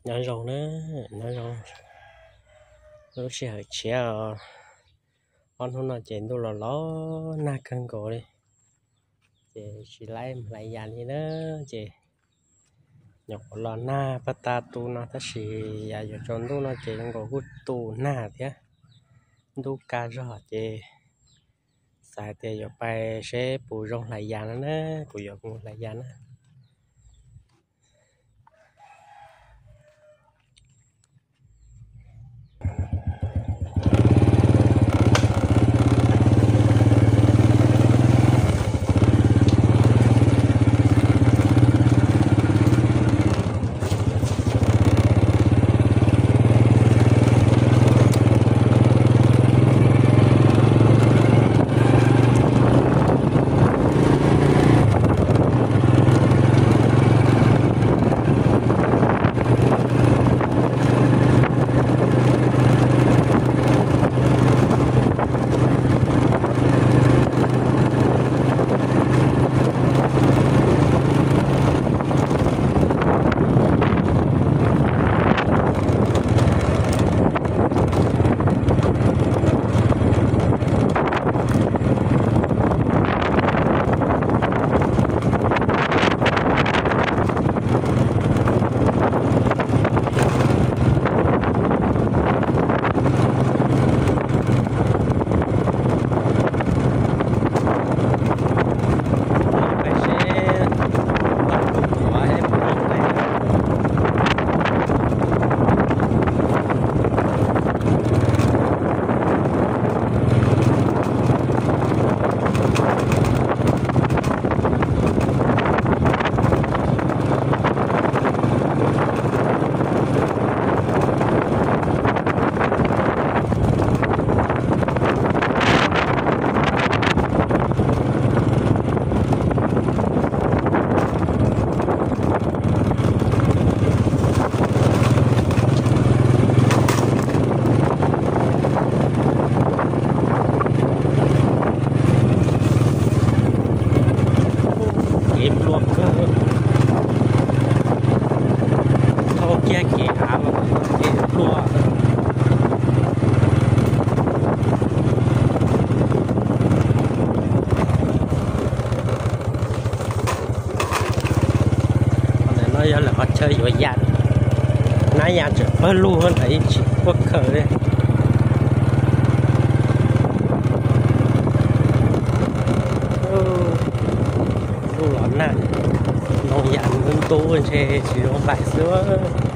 Nyob zoo na, nyob zoo. Lub sij hawm tshiab os, ob hnub no ces ntuj los los nag kawg nkaus li, ces tsis laib mus hlais yas li na. Ces nyuam qhuav los nag pag tag tu no tab sis yam yuav tsaus ntuj no ces zoo nkaus kuj tu nag thiab, ntuj kaj zog ces xav hais tias yuav pais seb puas zoo hlais yas no na, kuv yuav mus hlais yas na. Kev pluag kawg, thauj kiag kev av los kev pluag. Qhov ntawm no yog lawv qhov chaw yuav yas, nab yas tseem pawg lug ntawd tsis quaj khaws li. Ntuj los nag, ntoo yas ntub ntub ntshe tsis zoo hlais xwb.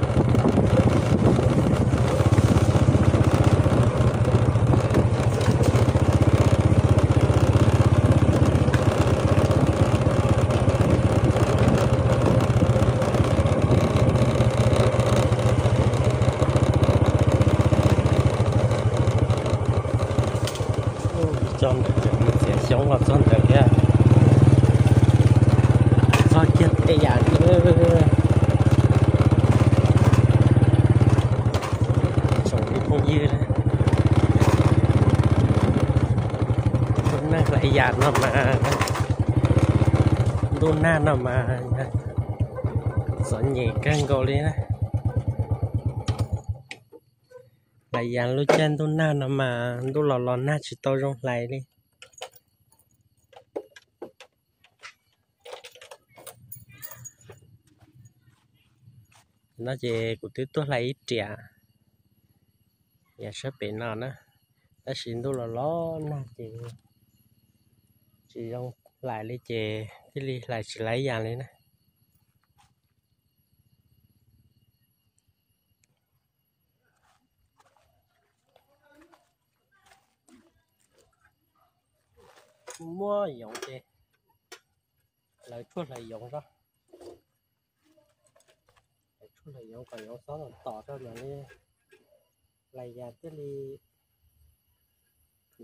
Txog ntawm tseem mus txiav xyoob los txog ntawd thiab. Txog kiag tej yam li tsoom ib phooj ywg, ntuj nag hlais yas no mas, ntuj nag no mas txom nyem kawg nkaus li na. Hlais yas lub caij ntuj nag no mas ntuj los los nag tsis tau zoo hlais li. No ces kuv twb tuaj hlais ib riam yam sab pem no na, tab sis ntuj los los nag ces tsis zoo hlais li ces thiaj li hlais tsis laib yas li na. Muab yoov ces lawv tshuaj hlais yoov, lawv tshuaj hlais yoov kom yoov xob tom tom rau mam li hlais yas thiaj li,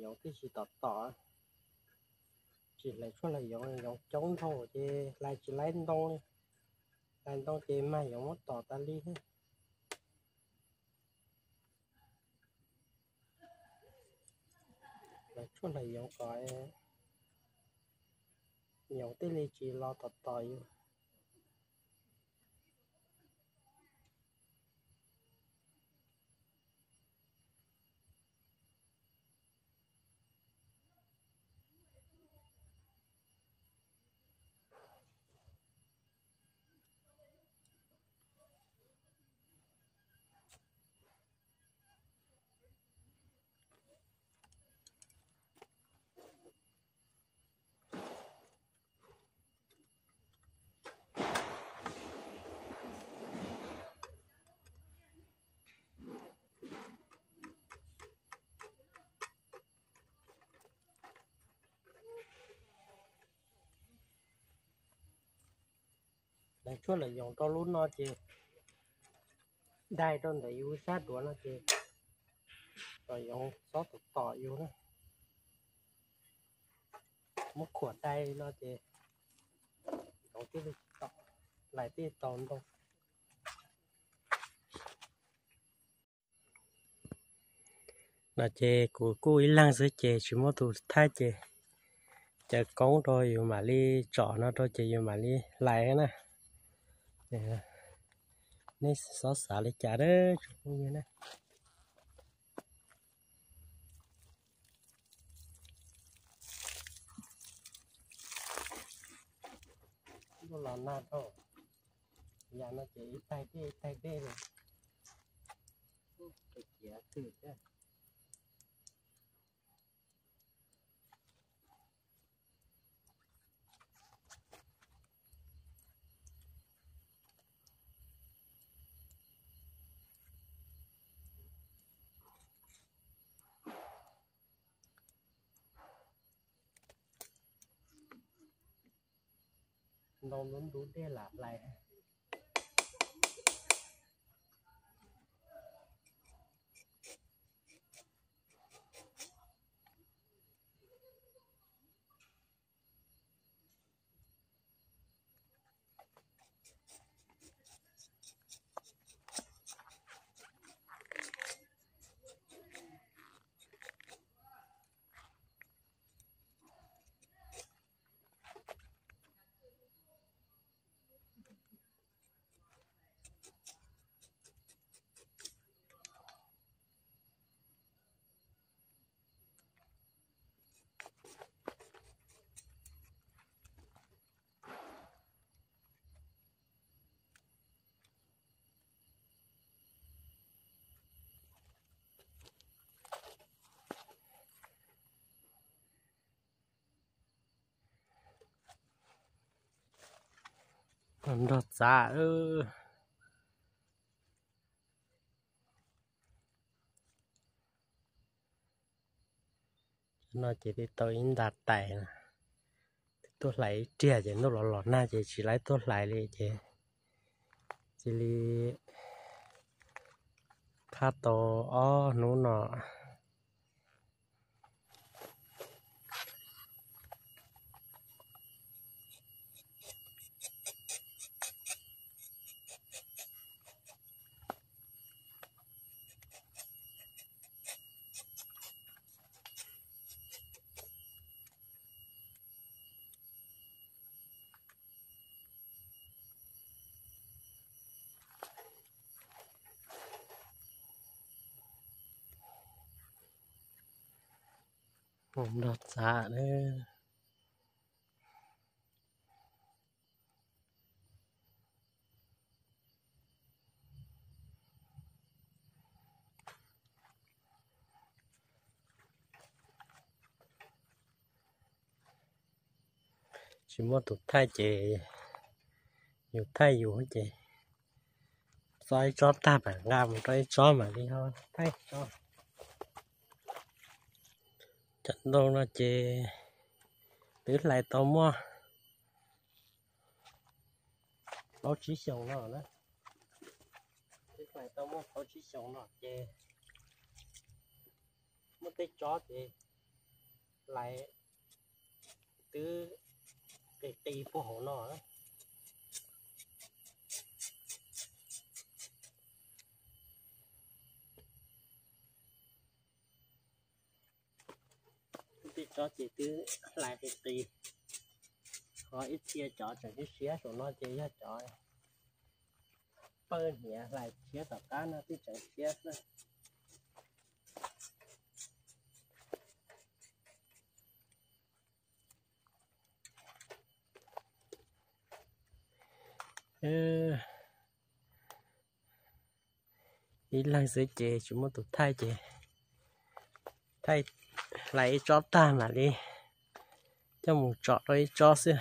yoov thiaj tsis tom tom. Tsis hlais tshuaj hlais yoov, yoov coob dhau ces hlais tsis laib ntoo li. Hlais ntoo ces mag yoov muab tom tas li thiab. Hlais tshuaj hlais yoov kom yoov thiaj li tsis los tom tom yus. Tshuaj lawm yoov rau lub no ces dai rau ntawm yus sab duav no ces los yoov txhob tom tom yus na. Muab khuam dai no ces yoov thiaj li tom, lais thiaj tau ntoo. No ces kuv kuj ib leeg xwb ces tsis muaj tus thaij ces caw koob rau yus mam li tsom no rau ces yus mam li hlais na. Nej xob xav li cas dab tsoom phooj ywg na. Los nag dhau, yam no ces ib taig dej ib taig dej li, qias twm thiab. Ntoo ntub ntub dej lam hlais. Nrog txav. No ces twb tau ib nta tais, twb tuaj hlais ib riag ces ntuj los los nag ces tsis laib tuaj hlais li ces cia li khab tau ob hnub no. Nrog txav. Tsis muaj tus thaij ces yus thaij yus ces txo ib tsob tag mam nqa mus rau ib tsob mam li ho thaij tso. Cov ntoo no ces twb hlais tau muaj plaub tsib xyoos no na. Twb hlais tau muaj plaub tsib xyoos no ces muaj tej tsob ces hlais twb qis qis puag hauv no. Tej tsob ces twb hlais qis qis, ho ib txhia cov tseem siab siab saum no ces yog cov pawg hniav hlais tshiab tom qab no twb tseem siab xwb. Ib leeg xwb ces tsis muaj tus thaij ces thaij hlais ib tsob tag mam li coj mus tsom rau ib tsob xwb.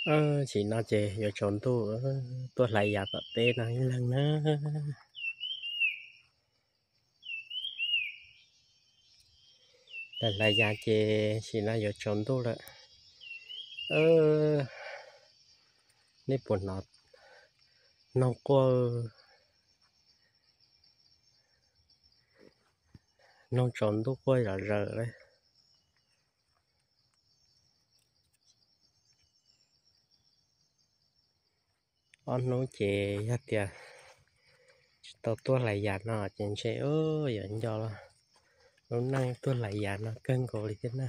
Tam sim no ces yuav tsaus ntuj, tuaj hlais yas tom teb no ib leeg na. Hlais yas ces tam sim no yuav tsaus ntuj lawm. Nej puas hnov noog quaj, noog tsaus ntuj quaj zom zaws li. Ob hnub ces yog tias tsis tau tuaj hlais yas no ces ntshe yuav nco lub neej tuaj hlais yas no kawg nkaus li thiab na.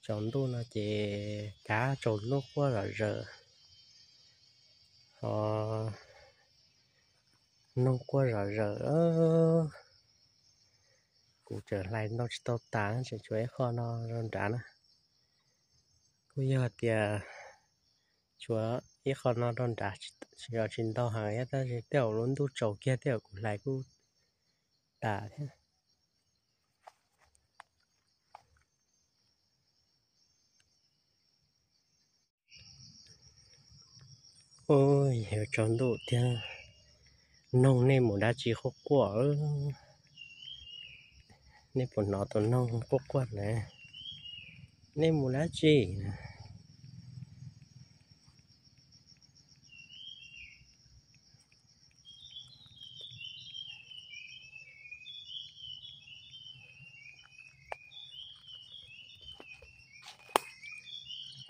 Tsaus ntuj no ces kav tsaus ntuj quaj zom zaws, ho noog quaj zom zaws. Kuv tseem hlais ntau tsis tau tas, tseem tshuav ib qho no rau nrad na. Kuj yog tias tshuav ib qho no rau nrad, tsis ntau heev thiab, tab sis tej zaum lub ntuj tsaus kiag tej zaum kuv hlais kuj tas thiab. Ua, yuav tsaus ntuj thiab, noog nej mus dab tsi quaj quaj? Nej puas hnov tus noog quaj quaj na? Nej mus dab tsi?